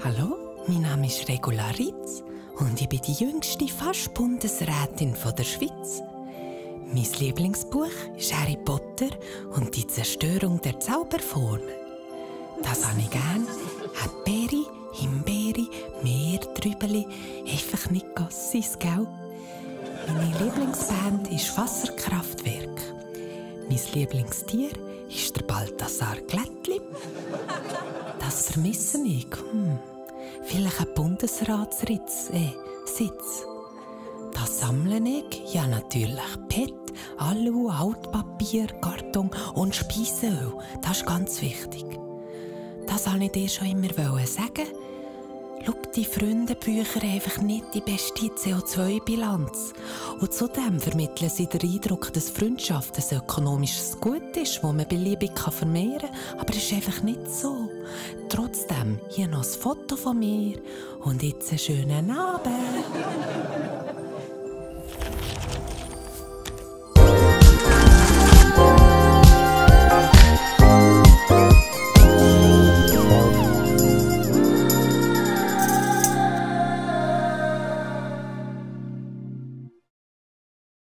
Hallo, mein Name ist Regula Ritz und ich bin die jüngste fast Bundesrätin von der Schweiz. Mein Lieblingsbuch ist Harry Potter und die Zerstörung der Zauberformel. Das habe ich gern. Erdbeere, Himbeere, Meertrübeli, einfach nicht Gassis, gell? Meine Lieblingsband ist Wasserkraftwerk. Mein Lieblingstier ist der Balthasar Glättli. Das vermisse ich. Vielleicht ein Bundesratssitz. Das sammle ich, ja natürlich PET, Alu, Altpapier, Karton und Speiseöl. Das ist ganz wichtig. Das wollte ich dir schon immer sagen. Schau, die Freundebücher haben einfach nicht die beste CO2-Bilanz. Und zudem vermitteln sie den Eindruck, dass Freundschaft ein ökonomisches Gut ist, das man beliebig vermehren kann. Aber es ist einfach nicht so. Trotzdem, hier noch ein Foto von mir und jetzt einen schönen Abend.